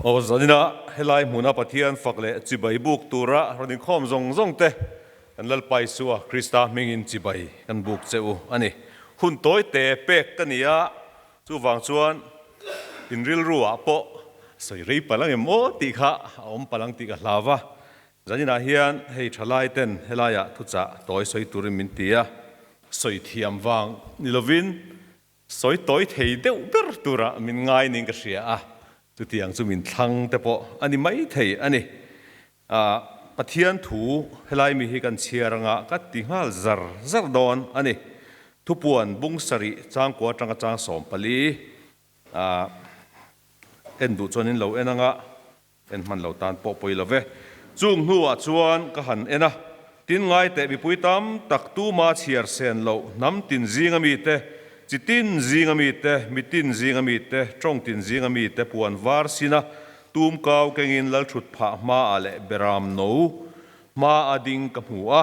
Aw zanina helai hmuna Pathian fak leh chibai buk tura rawn inkhawm zawng zawng te kan Lalpa Isua Krista hmingin chibai kan buk che u a ni. Hun tawi te pek ka ni a, chuvang chuan in rilru ah pawh sawi rei palh ang em aw tih kha a awm palh ang tih ka hlau va. Zaninah hian hei thalai ten helaiah thuchah tawi sawi turin min ti a, sawi thiam vang ni lovin Sawi tawi thei deuh ber turah min ngai niin ka hria a, chutiang chu min thlang te pawh a ni mai thei a ni. Pathian thu helai mi hi kan chhiar anga ka ti nghal zar zar dawn a ni. Thupuan bung sarih changkua atanga chang 14 en duh chuan in lo en anga En hman lo tan pawh pawi lo ve. Chung hnuah chuan ka han en a, tin ngai teh mipui tam tak tuma chhiar sen loh hnam tin zinga mite, chi tin zinga mite, mi tin zinga mite, tawng tin zinga mite puan var sina tum kau kengin lalthut phah hmaah leh beram no hma a ding ka hmu a.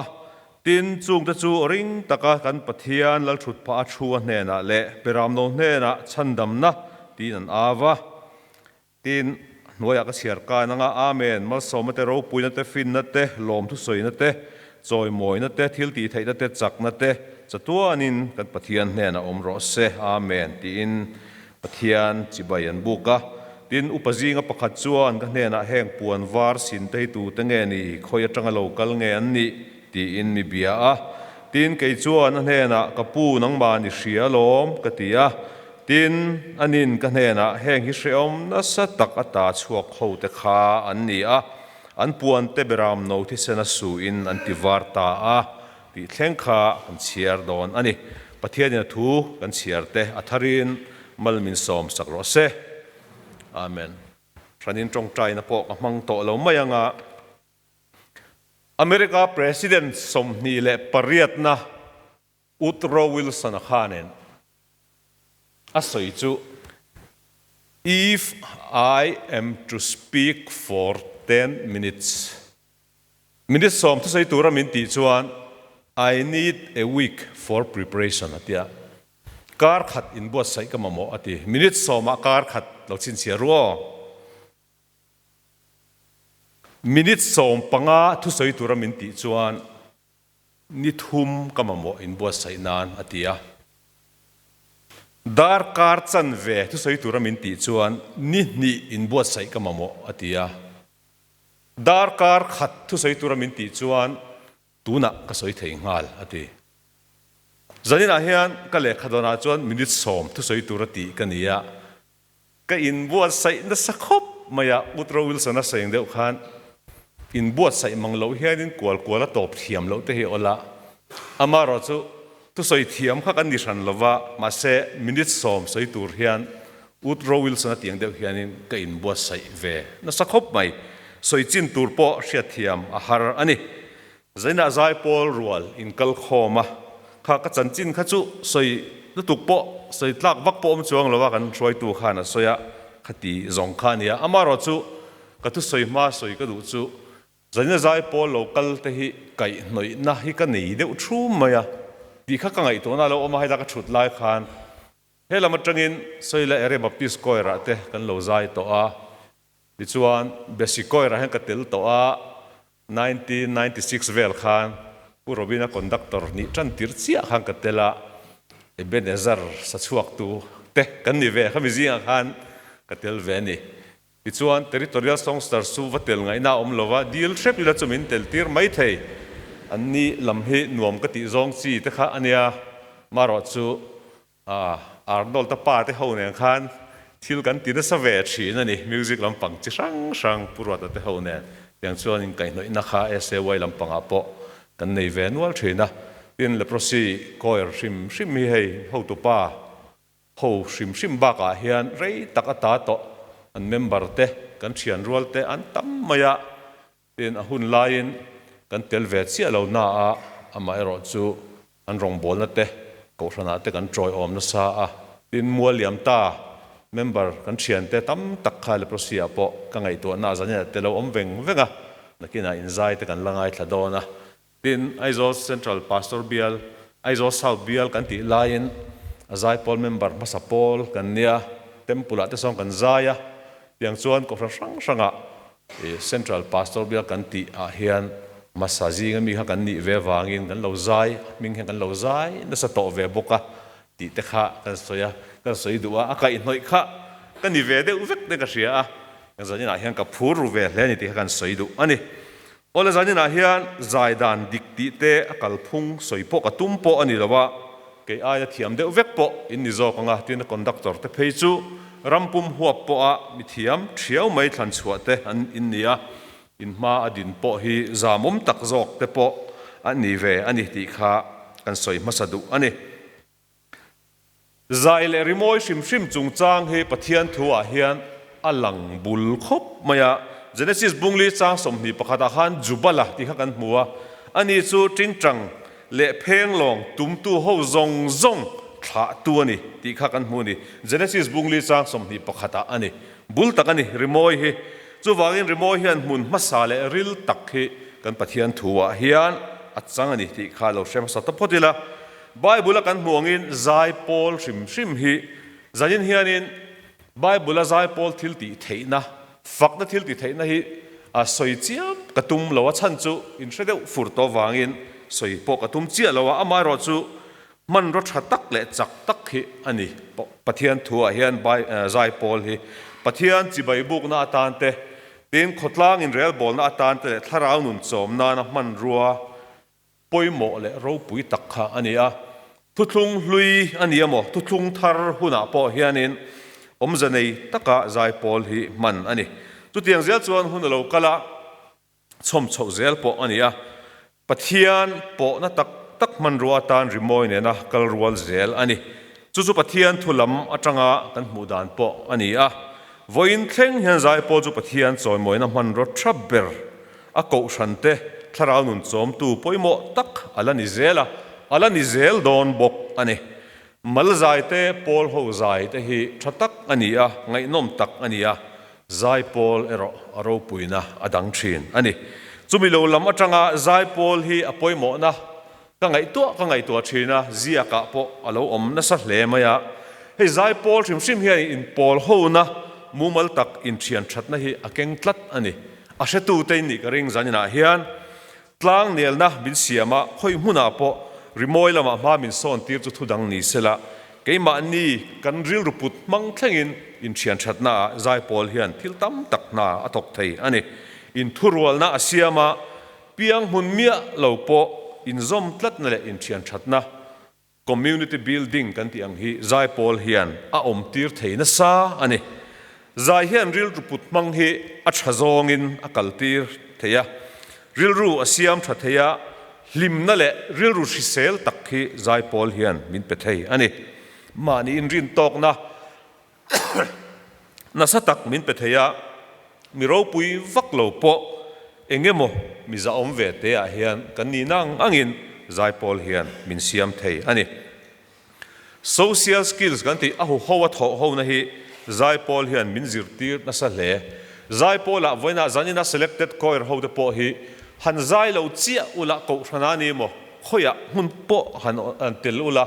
Tin, chungte chu ring taka kan Pathian lalthut phah a thu a hnenah leh beram no hnenah chhandamna tiin an au va. Tin, hnuaiah ka chhiar kai nanga Amen, malsawmna te, ropuina te, finna te, lawmthusawina te, chawimawina te, thil tihtheihna te, chakna te, chatuanin kan Pathian hnenah awm rawh se, Amen, tiin Pathian chibai an buk a. Tin, upa zinga pakhat chuan ka hnenah heng puan var sin te hi tute nge ni, khawi atanga lo kal nge an nih? tiin mi bia a. Tin, kei chuan a hnenah, Ka pu, nangmah ni hria alawm, ka ti a. Tin, anin ka hnenah heng hi hrehawm nasa tak ata chhuak ho te kha an ni a, an puan te beram no thisen a su in an ti var ta a tih thleng kha kan chhiar dawn a ni. Pathianin a thu kan chhiar te a tharin mal min sawm sak rawh se. Amen. Hranin tawngtaina pawh ka hmang tawh lo mai anga. America President 28na Woodrow Wilson-a khanin a sawi chu, If I am to speak for 10 minutes, minute 10 thusawi tura min tih chuan, I need a week for preparation a ti a. Kar khat inbuatsaih ka mamawh a ti. Minute sawmah kar khat lo chhinchhiah ru aw. Minute 15 thusawi tura min tih chuan, Ni thum ka mamawh inbuatsaih nan a ti a. Darkar chanve thusawi tura min tih chuan ni hnih inbuatsaih ka mamawh a ti a. Darkar khat thusawi tura min tih chuan tunah ka sawi thei nghal a ti. Zaninah hian ka lehkha dawnah chuan minute 10 thusawi tura tih ka ni a. Ka inbuatsaih nasa khawp mai a, Woodrow Wilson-a sawi ang deuh khan inbuatsaih mang loh hianin kual kual a tawp thiam loh te hi awl a. Amaherawh chu thusawi thiam kha kan ni hran lo va, mahse minute 10 sawi tur hian Woodrow Wilson-a tih ang deuh hianin ka inbuatsaih ve nasa khawp mai. Sawi chin tur pawh hriatthiam a har a ni. Zainah zaipawl rual inkal khawm a, kha ka chanchin kha chu sawi lutuk pawh sawi tlak vak pawh awm chuang lo a, kan hruaitu khan a sawi a, khati zawng kha a nia. Amaherawh chu ka thusawi hma sawi ka duh chu zainah zaipawl lo kal te hi kaihhnawihna hi ka nei deuh thum mai a tih kha ka ngaihtuahna a lo awm a, heta ka thut lai khan he lam atangin Sawila Area Baptist Choir ah te kan lo zai tawh a, tichuan Besi Choir ah hian ka tel tawh a, 1996 vel khan Pu Robina conductor nih tan tir chiah khan ka tel a, Ebenezer sa chhuak tu te kan ni ve khami zingah khan ka tel ve a ni. Tichuan Territorial Songsters chu va tel ngaihna a awm lo va, dil hrep ila chu min tel tir mai thei. An ni lam hi nuam ka tih zawng chi te kha a nia, marawh chu Arnold a pa te ho nen khan thil kan ti nasa ve thin a ni, music lampang chi hrang hrang Pu Ruata te ho nen tiang chuan inkaihhnawihna kha SAY lampangah pawh kan nei ve nual thin a. Tin, leprosy choir hrim hrim hi hei hotupa ho hrim hrim bakah hian rei tak a ta tawh an member te kan thian rual te an tam mai a. Tin, a hun laiin kan tel ve chiah lo na a, amaherawh chu an rawngbawlna te, kohhranah te kan tawiawm nasa a. Tin, Mualliam ta member kan thiante tam tak kha leprosy ah pawh ka ngaihtuahna a zanin ah te lo awm veng veng a, nakinah inzai te kan la ngaithla dawn a. Tin, Aizawl Central Pastor Bial, Aizawl South Bial kan tih laiin a zaipawl member hmasa pawl kan nia, Temple ah te sawn kan zai a. Tiang chuan kohhran hrang hrangah Central Pastor Bial kan tih ah hian hmasa zinga mi kha kan nih ve vangin kan lo zai, a hming hian kan lo zai nasa tawh ve bawk a tih te kha kan sawi a, kan sawi duh a, a kaihhnawih kha ka ni ve deuh vek te ka hria a, kan zaninah hian ka phur ru ve hle a ni tih kha kan sawi duh a ni. Awle zaninah hian zai dan dik tih te a kalphung sawi pawh ka tum pawh a ni lo a, kei aia thiam deuh vek pawh in ni zawk ang a, tin a conductor te phei chu rampum huap pawha mi thiam thiau mai thlan chhuah te an in ni a, in hma a din pawh hi zamawm tak zawk te pawh a ni ve a ni tih kha kan sawi hmasa duh a ni. Zai leh rimawi hrim hrim chungchang hi Pathian thuah hian a lang bul khawp mai a. Genesis bungli chang 21 ah khan Jubala tih kha kan hmu a, ani chu tingtang leh phenglawng tumtu ho zawng zawng thlahtu a ni tih kha kan hmu a ni. Genesis bungli chang 21 ah a ni. Bul tak a ni rimawi hi. Chuvangin rimawi hian hmun hmasa leh ril tak hi kan Pathian thuah hian a chang a ni tih kha lo hre hmasa ta phawt ila. Bible a kan hmuh angin zaipawl hrim hrim hi zanin hianin Bible a zaipawl thil tih theihna, fakna thil tih theihna hi a sawi chiam ka tum lo a, chhan chu in hre deuh fur tawh vangin sawi pawh ka tum chiah lo a, amaherawh chu hmanraw tha tak leh chak tak hi a ni. Pathian thuah hian zaipawl hi Pathian chibai bukna atan te, tin khawtlang inrelbawlna atan te leh thlarau nun chawm nana hmanrua pawimawh leh ropui tak kha a ni a. Thuthlung hlui a ni emaw, thuthlung thar hunah pawh hianin awmze nei taka zaipawl hi hman a ni. Chutiang zel chuan hun a lo kal a, chhawm chhoh zel pawh a ni a. Pathian pawhna tak tak hmanrua atan rimawi nena kal rual zel a ni. Chu chu Pathian thu lam atanga kan hmuh dan pawh a ni a. Vawiin thleng hian zaipawl chu Pathian chawimawina hmanraw tha ber A kohhrante thlarau nun chawmtu pawimawh tak a la ni zel a, a la ni zel dawn bawk a ni. Mal zai te, pawl ho zai te hi tha tak a ni a, ngaihnawm tak a ni a, zai pawl erawh a ropuina a dang thin a ni. Chumi lo lam atanga zai pawl hi a pawimawhna ka ngaihtuah ka ngaihtuah thin a, ziakah pawh a lo awm nasa hle mai a. Hei zai pawl hrim hrim hian inpawl hona mumal tak inthian thatna hi a keng tlat a ni. A hretute in nih ka ring zaninah hian tlang nelna min siam a, khawi hmunah pawh rimawi lamah hma min sawn tir chu thu dang ni sela, keimahni kan rilru put hmang thlengin inthian thatnaah zaipawl hian thil tam tak hna a thawk thei a ni. Inthurualna a siam a, piang hmun miah lo pawh inzawm tlatna leh inthian thatna, Community building kan tih ang hi zaipawl hian a awm tir thei nasa a ni. Zai hian rilru put hmang hi a tha zawngin a kal tir thei a, rilru a siam tha thei a, hlimna leh rilru hrisel tak hi zaipawl hian min pe thei a ni. Mahni inrintawkna Nasa tak min pe thei a, mi ropui vak lo pawh eng emaw mi zahawm ve te ah hian kan nihna ang angin zaipawl hian min siam thei a ni. Social skills kan tih a huho a thawh hona hi zaipawl hian min zirtir nasa hle. Zaipawlah vawiinah zanina selected choir ho te pawh hi han zai lo chiah ula kohhran a ni maw khawiah hmun pawh han tel ula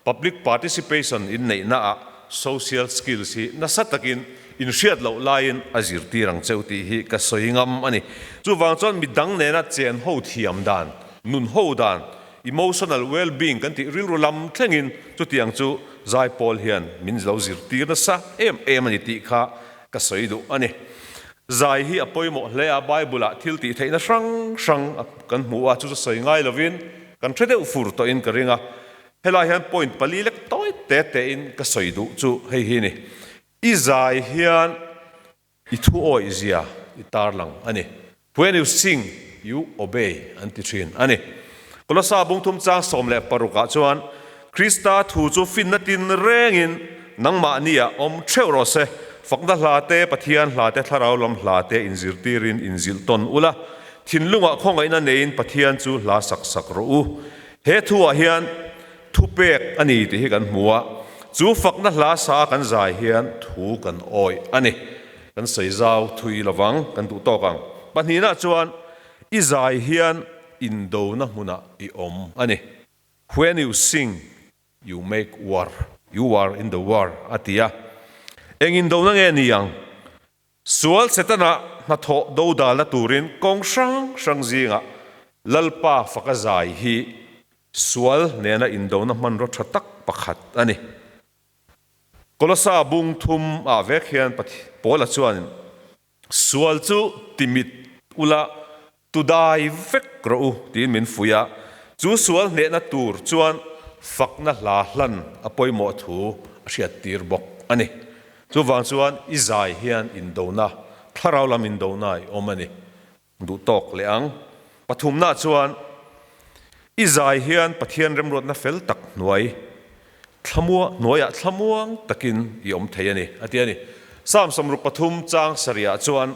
Public participation in neihna ah social skills hi nasa takin in hriat loh laiin a zirtir ang cheu tih hi ka sawi ngam a ni. Chuvang chuan midang nena chen ho thiam dan, nun ho dan, emotional well-being kan tih rilru lam thlengin chutiang chu zaipawl hian min lo zirtir nasa em em a ni tih kha ka sawi duh a ni. Zai hi a pawimawh hle a, Bible ah thil tih theihna hrang hrang kan hmu a, chu chu sawi ngai lovin kan hre deuh fur tawhin ka ring a. Helai hian point pali lek tawi te te in ka sawi duh chu hei hi ni. I zai hian i thu awih zia i tarlang a ni. When you sing, you obey an ti thin a ni. Kolosa bungthum chang 16 ah chuan Krista thu chu finna tin rengin nangmahni ah awm theuh rawh se, fakna hla te, Pathian hla te, thlarau lam hla te inzirtirin inzilh tawn ula, thinlungah khawngaihna neiin Pathian chu hla sak sak rawh u. He thuah hian thupek a ni tih hi kan hmu a, chu fakna hla sa kan zai hian thu kan awih a ni. Kan sawi zau thui lovang, kan duh tawk ang. Pahnihna chuan i zai hian indona hmunah i awm a ni. When you sing, you make war, you are in the war a ti a. Eng indona nge ni ang? Sual Setana hnathawh dodalna turin kawng hrang hrang zingah Lalpa faka zai hi sual nena indona hmanraw tha tak pakhat a ni. Kolosa bung thum ah vek hian Paula chuan Sual chu timit ula tudai vek rawh u tiin min fuih a, chu sual hnehna tur chuan fakna hla hlan a pawimawh thu a hriattir bawk a ni. Chuvang chuan i zai hian indona, thlarau lam indona i awm a ni. Duh tawk leh ang. Pathumna chuan i zai hian Pathian remruatna fel tak hnuai Thlamua, hnuaiah thlamuang takin i awm thei a ni, a ti a ni. Psalm 63 chang sarihah chuan,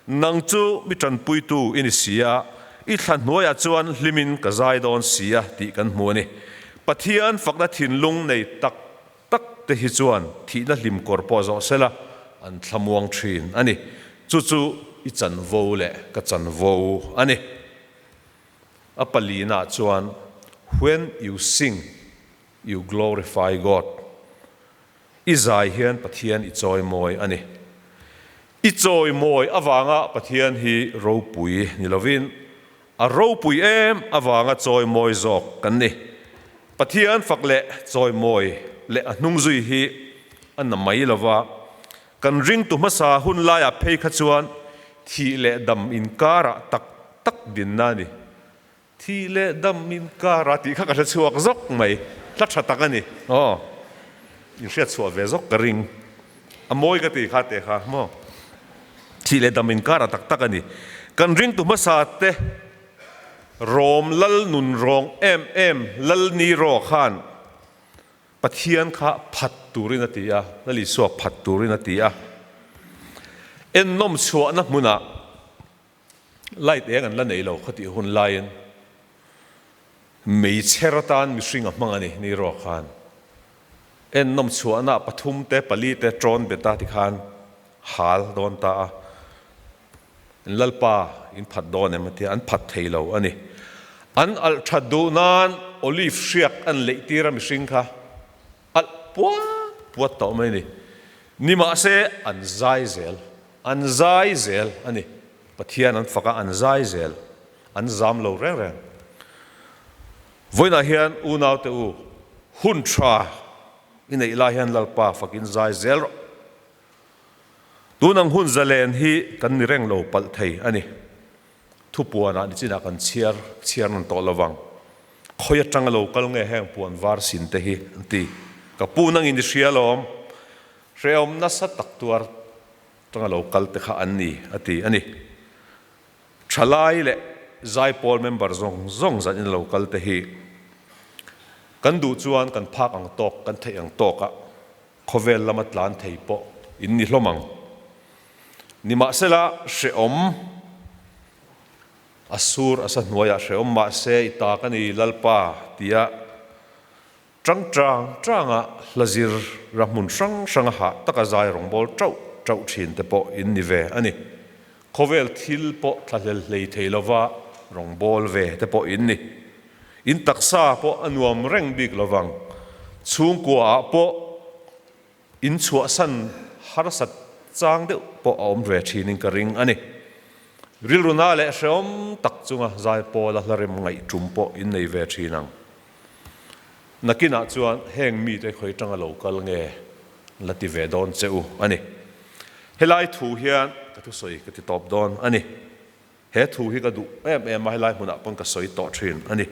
Nang chu mi tanpuitu i ni si a, i thla hnuaiah chuan hlimin ka zai dawn si a, tih kan hmu a ni. Pathian fakna thinlung nei tak tak te hi chuan thihna hlim kawr pawh zawh sela an thlamuang thin a ni. Chu chu i chanvo leh ka chanvo a ni. A palina chuan, When you sing, you glorify God. I zai hian Pathian i chawimawi a ni. I chawimawi avanga Pathian hi ropui ni lovin, a ropui em avanga chawimawi zawk kan ni. Pathian fak leh chawimawi leh a hnungzui hi a na mai lova, kan ringtu hmasa hun laiah phei kha chuan thih leh dam inkarah tak tak dinna a ni. Thih leh dam inkar a tih kha ka hre chhuak zawk mai, hla tha tak a ni. Aw, in hriat chhuah ve zawk ka ring. A mawi ka ti kha teh kha maw. Thih leh dam inkar a tak tak a ni. Kan ringtu hmasa te Rom lal nun rawng em em lal ni rawh khan Pathian kha phat turin a ti a, Lal Isua phat turin a ti a. Ennawm chhuahna hmunah Light eng an la nei lo khatih hun laiin mei chher atan mihring a hmang a ni, ni ruak khan. Ennawm chhuahna pathum te pali te ṭawn bet a tikhan hal dawn ta a, in Lalpa in phat dawn em a tia, an phat thei lo a ni. An alh ṭhat duh nan olive hriak an leih tir a mihring kha alh puat puat tawh mai a ni. Nimahse an zai zel. An zai zel a ni. Pathian an fak a, an zai zel. An zam lo reng reng. Vawiinah hian unaute u, hun tha i neih lai hian Lalpa fakin zai zel rawh. Tun ang hun zalen hi kan ni reng lo palh thei a ni. Thupuanah nichinah kan chhiar chhiar nawn tawh lovang. Khawi atanga lo kal nge heng puan var sin te hi an ti. Ka pu nangin i hria alawm. Hrehawm nasa tak tuar tanga lo kal te kha an ni a ti a ni. Thalai leh Zaipawl member zawng zawng zan in lo kal te hi kan duh chuan kan phak ang tawk, kan theih ang tawkah khawvel lama tlan thei pawh in ni hlawm ang. Nimahsela hrehawm a sur a sa hnuaiah hrehawm mahse i ta ka ni Lalpa tia Ṭang ṭang ṭanga hla zir ra hmun hrang hranga hah taka zai rawngbâwl ṭauh ṭauh ṭhin te pawh in ni ve a ni. Khawvel thil pawh thlahlel hlei thei lova rawngbâwl ve te pawh in ni. In taksa pawh a nuam reng bik lovang. Chhungkuaah pawh in chhuahsan harsat chang deuh pawh a awm ve ṭhinin ka ring a ni. Rilruna leh hrehawm tak chunga zaipawla hla rem ngaih ṭum pawh in nei ve ṭhin ang. Nakinah chuan heng mite khawi tanga lo kal nge la ti ve dawn che u a ni. Helai thu hian ka thusawi ka ti tawp dawn a ni. He thu hi ka duh em em a, helai hmunah pawn ka sawi tawh thin a ni.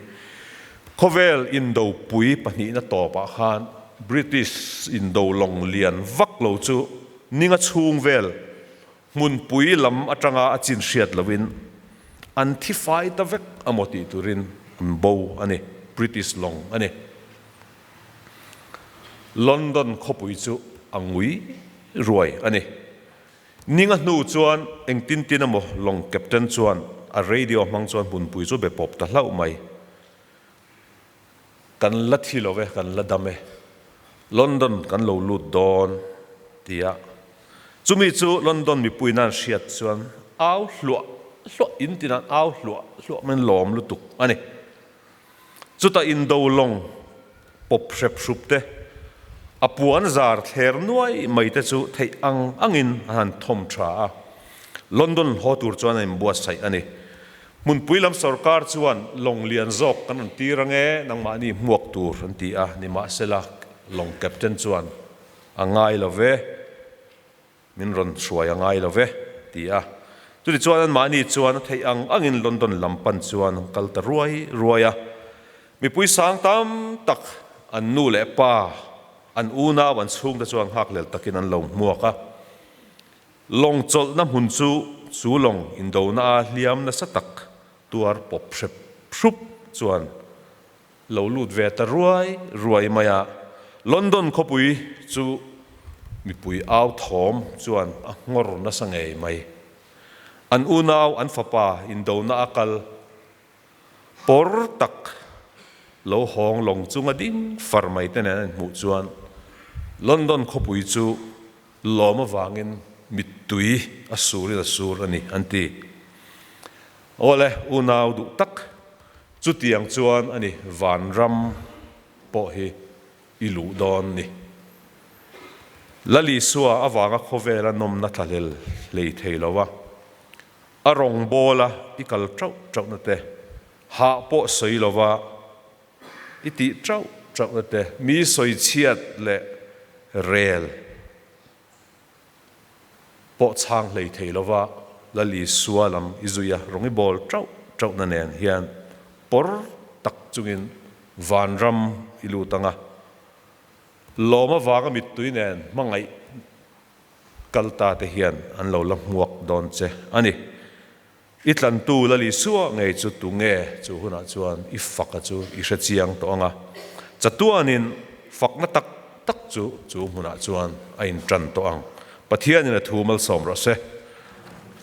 Khawvel indopui pahnihna tawpah khan British indo lawng lian vak lo chu ninga chhung vel Hmunpui lam atanga a chin hriat loin an thi fai ta vek a maw tih turin an bo a ni, British lawng a ni. London khawpui chu a ngui ruai a ni. Ninga hnu chuan engtin tin emaw lawng captain chuan a radio hmang chuan hmunpui chu be pawp ta hlauh mai. Kan la thi lo e, kan la dam e. London kan lo lut dawn tia. Chumi chu London mipui nan hriat chuan au hluah hluah in tin an au hluah hluah mai lawm lutuk a ni. Chutah indo lawng pawp hrep hrup te. A puan zar thler nuai mai te chu theih ang angin a han thawm tha a. London haw tur chuan a inbuatsaih a ni. Hmunpui lam sorkar chuan lawng lian zawk kan rawn tir ange, nangmahni hmuak tur an ti a, nimahsela lawng captain chuan a ngai lo ve, min rawn hruai a ngai lo ve, ti a. Chutichuan anmahni chuan a theih ang angin London lam pan chuan an kal ta ruai ruai a. Mipui sang tam tak an nu leh pa, an unau an chhungte chuan nghakhlel takin an lo hmuak a. Lawng chawlhna hmun chu chu lawng indona a hliam nasa tak tuar pawp hrep hrup chuan lo lut ve ta ruai ruai mai a. London khawpui chu mipui au thawm chuan a nghawr nasa ngei mai. An unau an fapa indona a kal pawr tak lo hawng lawng chunga ding far mai te nen an inhmuh chuan London khawpui chu lawm avangin mittui a surin a sur a ni an ti. Awle, unau duh tak, chutiang chuan a ni vanram pawh hi i luh dawn ni. Lalisua avanga khawvela nawmna thlahlel hlei thei lo a, A rawngbawla i kal ṭauh ṭauhna te, hah pawh sawi lova i tih ṭauh ṭauhna te, mi sawichhiat leh rel pawh chhang hlei thei lova Lal Isua lam i zui a, rawng i bawl ṭauh ṭauhna nen hian pawr tak chungin vanram i lut ang a, lawm avanga mittui nen hmangaih Kal ta te hian an lo la hmuak dawn che a ni. I tlantu Lal Isua ngei chu tu nge chu hunah chuan i faka chu i hre chiang tawh ang a. Chatuanin fakna tak tak chu chu hmunah chuan a intan tawh ang. Pathianin a thu malsawm rawh se.